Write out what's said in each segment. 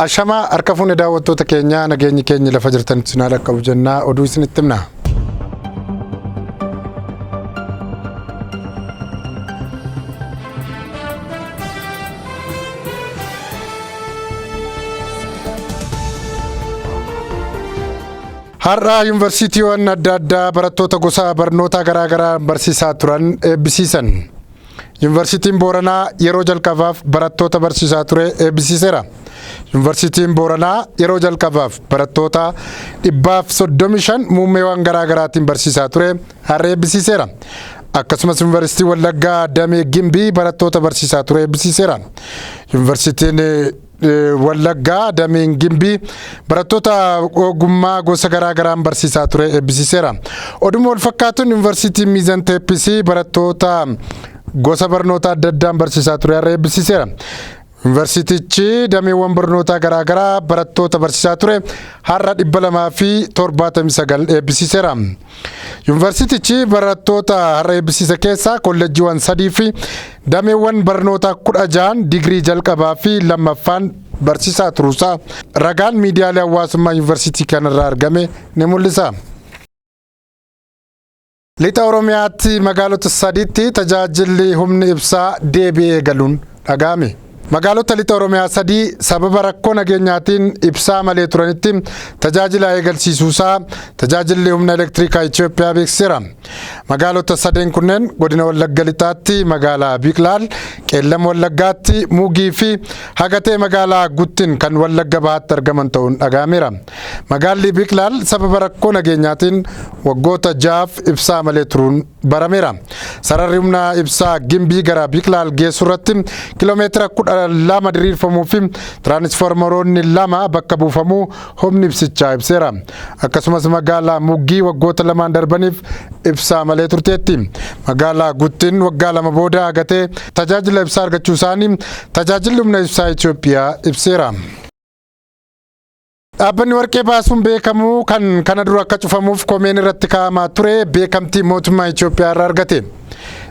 Ashamaa harka fuune daawwattoota keenyaa, nageenyi keenya lafa jirtanitti isin haa dhaqqabu jennaa, oduu isinitti himna. Har'a yuunivarsiitiiwwan adda addaa barattoota gosa barnoota garaa garaa barsiisaa turan eebbisiisan. Yuunivarsiitiin Booranaa yeroo jalqabaaf barattoota barsiisaa ture eebbisiiseera. Yuunivarsiitiin Booranaa yeroo jalqabaaf barattoota 135 muummeewwan garaa garaatiin barsiisaa ture har'a eebbisiiseera. Akkasumas Yuunivarsiitii Wallaggaa Damee Gimbii barattoota barsiisaa ture eebbisiiseera. Yuunivarsiitiin Wallaggaa Dameen Gimbii barattoota ogummaa gosa garaa garaan barsiisaa ture eebbisiiseera. Oduma wal fakkaatuun Yuunivarsiitiin Miizan Teeppisii barattoota gosa barnoota adda addaan barsiisaa ture har'a eebbisiiseera. Yuunivarsiitichi dameewwan barnootaa garaa garaa barattoota barsiisaa ture har'a 279 eebbisiiseera. Yuunivarsiitichi barattoota har'a eebbisiise keessaa kolleejjiiwwan 3 fi dameewwan barnootaa 16 digirii jalqabaa fi lammaffaan barsiisaa turuusaa ragaan miidiyaalee hawaasummaa yuunivarsiitii kanarraa argame ni mul'isa. Lixa Oromiyaatti magaalota sadiitti tajaajilli humni ibsaa deebi'ee eegaluun dhaga'ame. Magaalota lixa Oromiyaa sadii sababa rakkoo nageenyaatiin ibsaa malee turanitti tajaajila eegalsiisuusaa tajaajilli humna elektirikaa Itoophiyaa beeksiseera. Magaalota sadeen kunneen godina Wallagga Lixaatti magaalaa Biqilaal, Qeellam Wallaggaatti Mugii fi Hagatee magaalaa Guttin kan Wallagga Bahaatti argaman ta'uun dhaga'ameera. Magaalli Biqilaal sababa rakkoo nageenyaatiin waggoota 6f ibsaa malee turuun barameera. Sararri humna ibsaa Gimbii gara Biqilaal geessu irratti kiloomeetira 12 diriirfamuu fi tiraanisfoormaroonni 2 bakka buufamuu humni ibsichaa ibseera. Akkasumas magaalaa Muggii waggoota 2n darbaniif ibsaa malee turteetti. Magaalaa Guttin waggaa 2 booda hagatee tajaajila ibsaa argachuu isaanii tajaajilli humna ibsaa Itoophiyaa ibseera. Dhaabbanni warqee baasuun beekamu kan kana dura akka cufamuuf komeen irratti kaa'amaa ture beekamtii mootummaa Itoophiyaa irraa argate.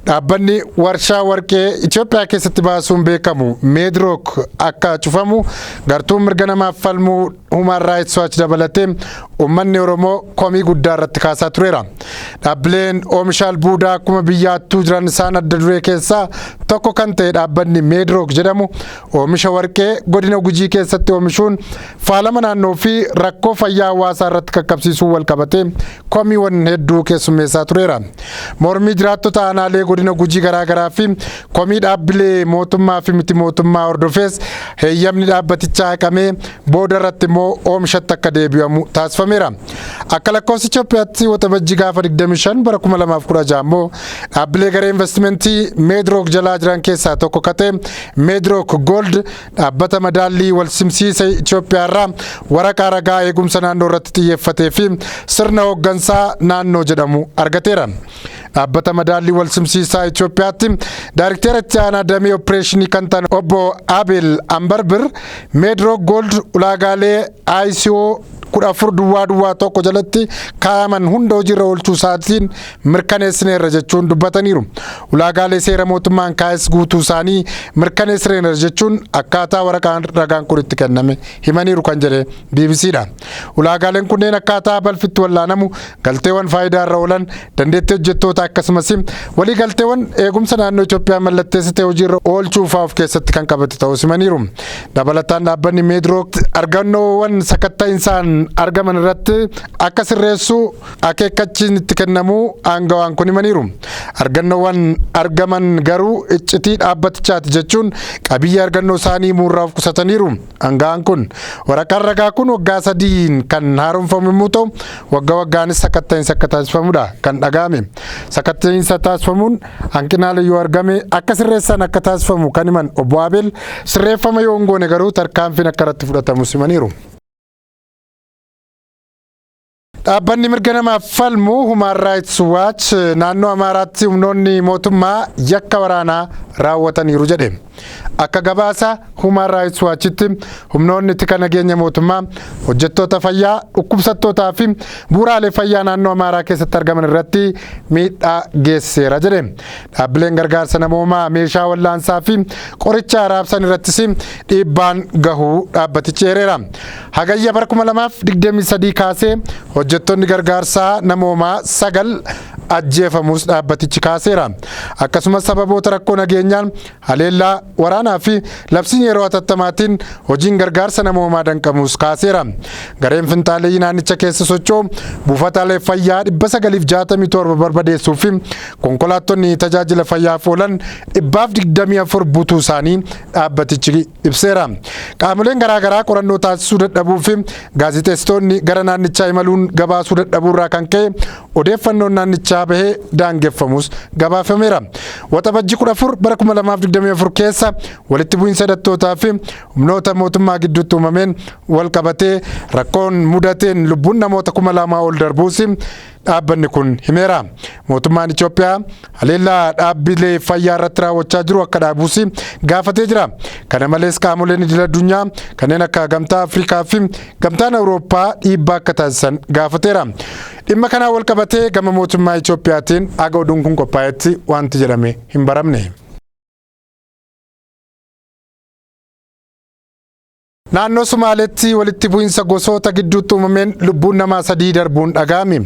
Dhaabbanni warshaa warqee Itoophiyaa keessatti baasuun beekamu Meedrook akka cufamu gartuun mirga namaaf falmuu Human Rights Watch dabalatee uummanni Oromoo komii guddaa irratti kaasaa tureera. Dhaabbileen oomisha albuudaa akkuma biyyaattuu jiran isaan adda duree keessaa tokko kan ta'e dhaabbanni Meedrook jedhamu oomisha warqee godina Gujii keessatti oomishuun faalama naannoo fi rakkoo fayyaa hawaasaa irratti qaqqabsiisuun wal qabatee komiiwwan hedduu keessummeessaa tureera. Mormii jiraattota aanaalee godina Gujii garaagaraa fi komii dhaabbilee mootummaa fi miti mootummaa hordofees heeyyamni dhaabbatichaa haqamee booda irratti immoo oomishatti akka deebi'amu taasifameera. Akka lakkoofsa Itoophiyaatti Waxabajjii gaafa 25 bara 2016 immoo dhaabbilee garee investimentii Meedrook jalaa jiran keessaa tokko ka ta'e Meedrook Gold dhaabbata madaallii wal simsiisa Itoophiyaa irraa waraqaa ragaa eegumsa naannoo irratti xiyyeeffatee fi sirna hooggansaa naannoo jedhamu argateera. Dhaabbata madaallii wal simsiisaa Itoophiyaatti daayirikteera itti aanaa damee opereeshinii kan ta'an obbo Abel Ambarbir Meedrook Gold ulaagaalee ICO 14.00.1 jalatti kaa'aman hunda hojiirra oolchuu isaatiin mirkaneessineerra jechuun dubbataniiru. Ulaagaalee seera mootummaan kaa'es guutuu isaanii mirkaneessineerra jechuun akkaataa waraqaan ragaan kun itti kenname himaniiru kan jedhe BBCdha. Ulaagaaleen kunneen akkaataa balfitti wal'aanamu, galteewwan faayidaa irra oolan, dandeettii hojjettoota akkasumas waliigalteewwan eegumsa naannoo Itoophiyaa mallatteessite hojiirra oolchuu fa'aa of keessatti kan qabate ta'uu himaniiru. Dabalataan dhaabbanni Meedrook argannoowwan sakatta'insaan argaman irratti akka sirreessu akeekkachiin itti kennamuu aangawaan kun himaniiru. Argannoowwan argaman garuu iccitii dhaabbatichaati jechuun qabiyyee argannoo isaanii muurraa of qusataniiru. Aangawaan kun waraqaan ragaa kun waggaa 3n kan haaromfamu yommuu ta'u waggaa waggaanis sakatta'insa akka taasifamudha kan dhaga'ame. Sakatta'insa taasifamuun hanqinaalee yoo argame akka sirreessan akka taasifamu kan himan obbo Abeel sirreeffama yoo hin goone garuu tarkaanfiin akka irratti fudhatamus himaniiru. Dhaabbanni mirga namaaf falmu Human Rights Watch naannoo Amaaraatti humnoonni mootummaa yakka waraanaa Raawwataniiru jedhe. Akka gabaasa Human Rights Watchitti, humnoonni tika nageenya mootummaa hojjettoota fayyaa, dhukkubsattootaa fi bu'uuraalee fayyaa naannoo Amaaraa keessatti argaman irratti miidhaa geessiseera jedhe. Dhaabbileen gargaarsa namoomaa meeshaa wallaansaa fi qoricha raabsan irrattis dhiibbaan gahuu dhaabbatichi eereera. Hagayya bara 2023 kaasee hojjettoonni gargaarsaa namoomaa 9 ajjeefamuus dhaabbatichi kaaseera. Akkasumas sababoota rakkoo nageenyaan, haleellaa waraanaa fi labsiin yeroo hatattamaatiin hojiin gargaarsa namoomaa danqamuus kaaseera. Gareen finxaaleeyyii naannicha keessa socho'u buufataalee fayyaa 967 barbadeessuu fi konkolaattonni tajaajila fayyaaf oolan 124 butuu isaanii dhaabbatichi ibseera. Qaamoleen garaagaraa qorannoo taasisuu dadhabuu fi gaazexeessitoonni gara naannichaa imaluun gabaasuu dadhabuu irraa kan ka'e odeeffannoon naannichaa bahee daangeffamus gabaafameera. Waxabajjii 14 bara 2024 keessa walitti bu'iinsa hidhattootaa fi humnoota mootummaa gidduutti uumameen wal qabatee rakkoon mudateen lubbuun namoota 2000 ol darbuus dhaabbanni kun himeera. Mootummaan Itoophiyaa haleellaa dhaabbilee fayyaa irratti raawwachaa jiru akka dhaabuus gaafatee jira. Kana malees qaamoleen idil addunyaa kanneen akka Gamtaa Afrikaa fi Gamtaan Awurooppaa dhiibbaa akka taasisan gaafateera. Dhimma kanaan wal qabatee gama mootummaa Itoophiyaatiin haga oduun kun qophaa'etti wanti jedhame hin baramne. Naannoo Sumaaleetti walitti bu'iinsa gosoota gidduutti uumameen lubbuun namaa 3 darbuun dhaga'ame.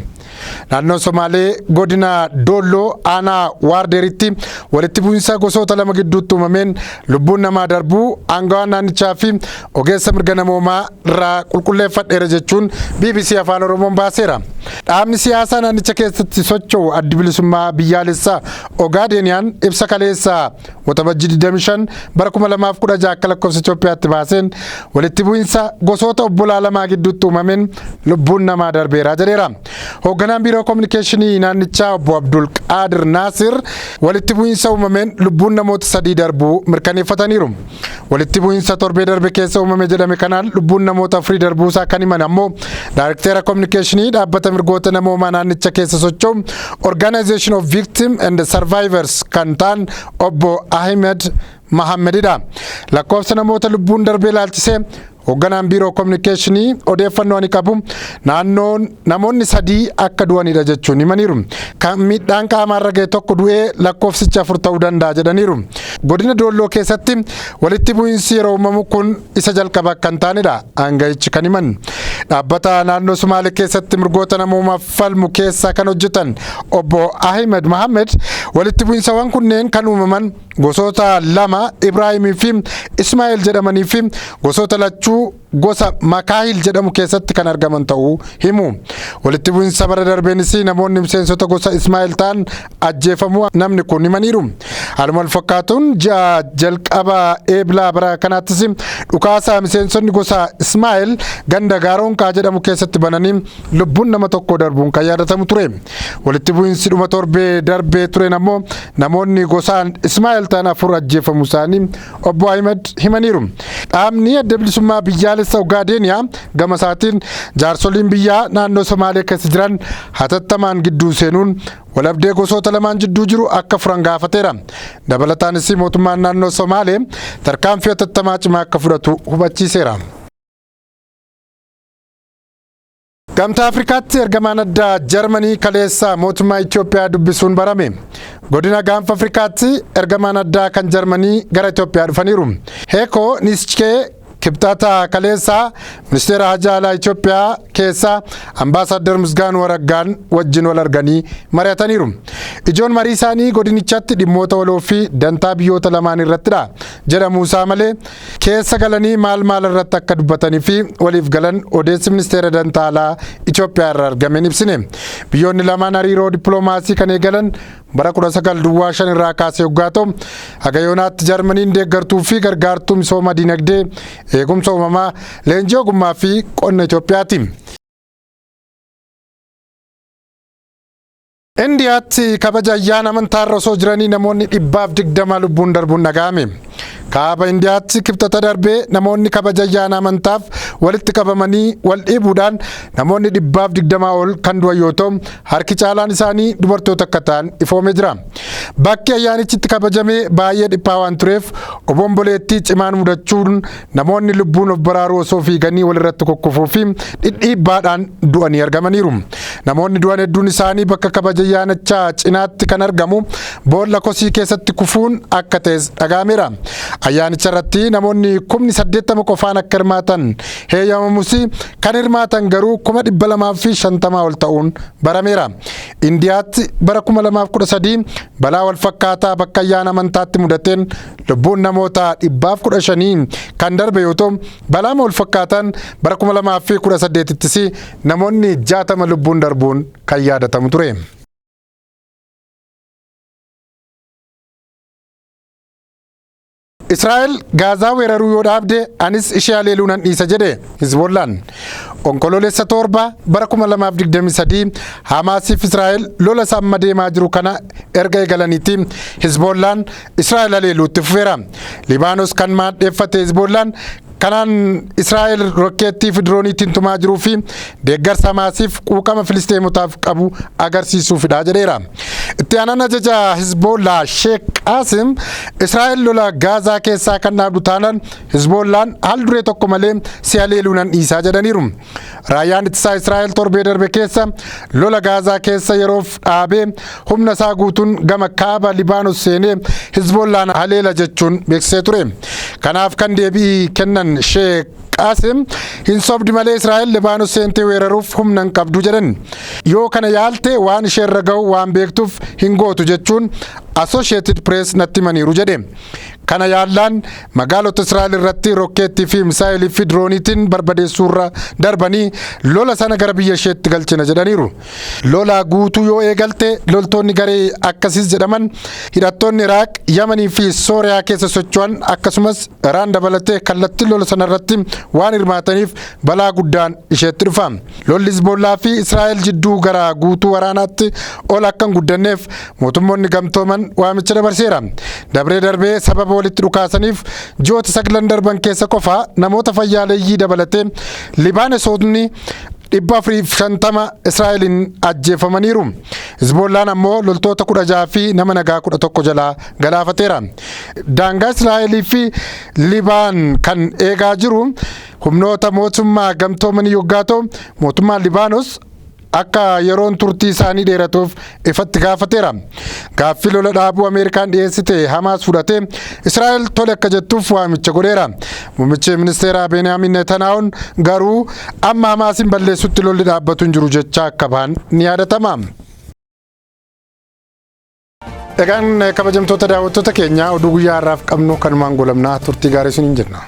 Naannoo Somaalee godina Doolloo aanaa Waardeeritti walitti bu'iinsa gosoota lama gidduutti uumameen lubbuun namaa darbuu aangawaan naannichaa fi ogeessa mirga namoomaa irraa qulqulleeffadheera jechuun BBC Afaan Oromoon baaseera. Dhaabni siyaasaa naannicha keessatti socho'u Addi Bilisummaa Biyyaalessaa Ogaadeniyaan ibsa kaleessa Waxabajjii 25 bara 2016 akka lakkoofsa Itoophiyaatti baaseen walitti bu'iinsa gosoota obbolaa lamaa gidduutti uumameen lubbuun namaa darbeera jedheera. Hoogganaan biiroo kominikeeshinii naannichaa obbo Abdul Qaadir Naasir walitti bu'iinsa uumameen lubbuun namoota 3 darbuu mirkaneeffataniiru. Walitti bu'iinsa torbee darbe keessa uumame jedhame kanaan lubbuun namoota 4 darbuusaa kan himan ammoo Daayirekteera kominikeeshinii dhaabbata mirgoota namoomaa naannicha keessa socho'u Organization of Victim and Survivors kan ta'an obbo Ahmed Mahammedidha. Lakkoofsa namoota lubbuun darbee ilaalchisee hoogganaan biiroo kominikeeshinii odeeffannoo ani qabu naannoon namoonni 3 akka du'anidha jechuun himaniiru. Kan miidhaan qaamaarra ga'e tokko du'ee lakkoofsichi 4 ta'uu danda'a jedhaniiru. Godina Doolloo keessatti walitti bu'iinsi yeroo uumamu kun isa jalqaba akka hin taanedha aanga'ichi kan himan. Dhaabbata naannoo Sumaalee keessatti mirgoota namoomaaf falmu keessaa kan hojjetan obbo Ahmed Mahammed walitti bu'iinsawwan kunneen kan uumaman gosoota lama Ibraahimii fi Ismaa'eel jedhamanii fi gosoota lachuu gosa Makaahil jedhamu keessatti kan argaman ta'uu himu. Walitti bu'iinsa bara darbeenis namoonni miseensota gosa Ismaa'eel ta'an ajjeefamuu namni kun himaniiru. Haaluma wal fakkaatuun ji'a jalqaba Eeblaa bara kanaattis dhukaasa miseensonni gosa Ismaa'eel ganda Gaaroonqaa jedhamu keessatti bananii lubbuun nama tokko darbuun kan yaadatamu ture. Walitti bu'iinsi dhuma torbee darbee tureen ammoo namoonni gosaan Ismaa'eel ta'an 4 ajjeefamuu isaanii obbo Ahimad himaniiru. Dhaabni Adda Bilisummaa Biyyaalessa Ogaadeeniyaa gama isaatiin jaarsoliin biyyaa naannoo Somaalee keessa jiran hatattamaan gidduu seenuun walabdee gosoota lamaan jidduu jiru akka furan gaafateera. Dabalataanis mootummaan naannoo Somaalee tarkaanfii hatattamaa cimaa akka fudhatu hubachiiseera. Gamtaa Afrikaatti ergamaan addaa Jarmanii kaleessa mootummaa Itoophiyaa dubbisuun barame. Godina Gaanfa Afrikaatti ergamaan addaa kan Jarmanii gara Itoophiyaa dhufaniiru. Heekoo Nischkee Kibxata kaleessaa ministeera hajaa alaa Itoophiyaa keessaa Ambaasaadder Misgaanuu Araggaan wajjin wal arganii mari'ataniiru. Ijoon marii isaanii godinichatti dhimmoota waloo fi dantaa biyyoota lamaan irrattidha jedhamuu isaa malee keessa galanii maal maal irratti akka dubbatanii fi waliif galan odeessi ministeera dantaa alaa Itoophiyaa irraa argame hin ibsine. Biyyoonni lamaan hariiroo dippiloomaasii kan eegalan bara 1905 irraa kaasee hoggaa ta'u, haga yoonaatti Jarmaniin deeggartuu fi gargaartuu misooma dinagdee, eegumsa uumamaa, leenjii ogummaa fi qonna Itoophiyaati. Indiyaatti kabaja ayyaana amantaarra osoo jiranii namoonni 120 lubbuun darbuun dhaga'ame. Kaaba Indiyaatti Kibxata darbee namoonni kabaja ayyaana amantaaf walitti qabamanii wal dhiibuudhaan namoonni 120 ol kan du'an yoo ta'u, harki caalaan isaanii dubartoota akka ta'an ifoomee jira. Bakki ayyaanichi itti kabajame baay'ee dhiphaa waan tureef obomboleettii cimaan mudachuun namoonni lubbuun of baraaruu osoo fiiganii walirratti kukkufuu fi dhidhiibbaadhaan du'anii argamaniiru. Namoonni du'an hedduun isaanii bakka kabaja ayyaanichaa cinaatti kan argamu boolla kosii keessatti kufuun akka ta'es dhaga'ameera. Ayyaanicha irratti namoonni 80,000 qofaan akka hirmaatan heeyyamamus kan hirmaatan garuu 250,000 ol ta'uun barameera. Indiyaatti bara 2013 balaa wal fakkaataa bakka ayyaana amantaatti mudateen lubbuun namoota 115 kan darbe yoo ta'u, balaa wal fakkaataan bara 2018ttis namoonni 60 lubbuun darbuun kan yaadatamu ture. Israa'el Gaazaa weeraruu yoo dhaabde anis ishee haleeluu nan dhiisa jedhe Hizbollaan. Onkoloolessa 7 bara 2023 Hamaasiif Israa'el lola isa amma deemaa jiru kana erga eegalaniiti Hizbollaan Israa'el haleeluutti fufeera. Libaanos kan maadheeffate Hizbollaan kanaan Israa'el rokkeettii fi dirooniitiin tumaa jiruu fi deeggarsa Hamaasiif quuqama Filisteemotaaf qabu agarsiisuufidha jedheera. Itti aanaan ajaja Hizbollaa Sheek Qaasim Israa'el lola Gaazaa keessaa kan dhaabdu taanaan Hizbollaan haal duree tokko malee si haleeluu nan dhiisaa jedhaniiru. Raayyaan ittisaa Israa'el torbee darbe keessa lola Gaazaa keessa yeroof dhaabee humna isaa guutuun gama kaaba Libaanos seenee Hizbollaan haleela jechuun beeksisee ture. Kanaaf kan deebii kennan Sheek Qaasim hin sobdi malee Israa'el Libaanos seentee weeraruuf humna hin qabdu jedhan. Yoo kana yaalte waan isheerra ga'u waan beektuuf hin gootu jechuun Associated Press natti himaniiru jedhe. Kana yaallaan magaalota Israa'el irratti rokkeettii fi misaayilii fi dirooniitiin barbadeessuurra darbanii lola sana gara biyya isheetti galchina jedhaniiru. Lola guutuu yoo eegalte loltoonni garee akkasiis jedhaman hidhattoonni Iraaq, Yamanii fi Sooriyaa keessa socho'an akkasumas Iraan dabalatee kallattii lola sana irratti waan hirmaataniif balaa guddaan isheetti dhufa. Lolli Hizbollaa fi Israa'el jidduu gara guutuu waraanaatti ol akka hin guddanneef mootummoonni gamtooman waamicha dabarseera. Dabree darbee sababa walitti dhukaasaniif ji'oota saglan darban keessa qofa namoota fayyaaleeyyii dabalatee Libaanesootni 450 Israa'eliin ajjeefamaniiru. Hizbollaan ammoo loltoota 16 fi nama nagaa 11 jalaa galaafateera. Daangaa Israa'elii fi Libaan kan eegaa jiru humnoota mootummaa gamtoomanii yoggaa ta'u, mootummaan Libaanos akka yeroon turtii isaanii dheeratuuf ifatti gaafateera. Gaaffii lola dhaabuu Ameerikaan dhiyeessite Hamaas fudhatee Israa'el tole akka jettuuf waamicha godheera. Muummichi ministeeraa Beniyaamin Netanaa'uun garuu amma Hamaasiin balleessutti lolli dhaabbatu hin jiru jechaa akka bahan ni yaadatama. Egaan kabajamtoota daawwattoota keenya, oduu guyyaa har'aaf qabnu kanumaan goolabnaa, turtii gaarii isiniin jenna.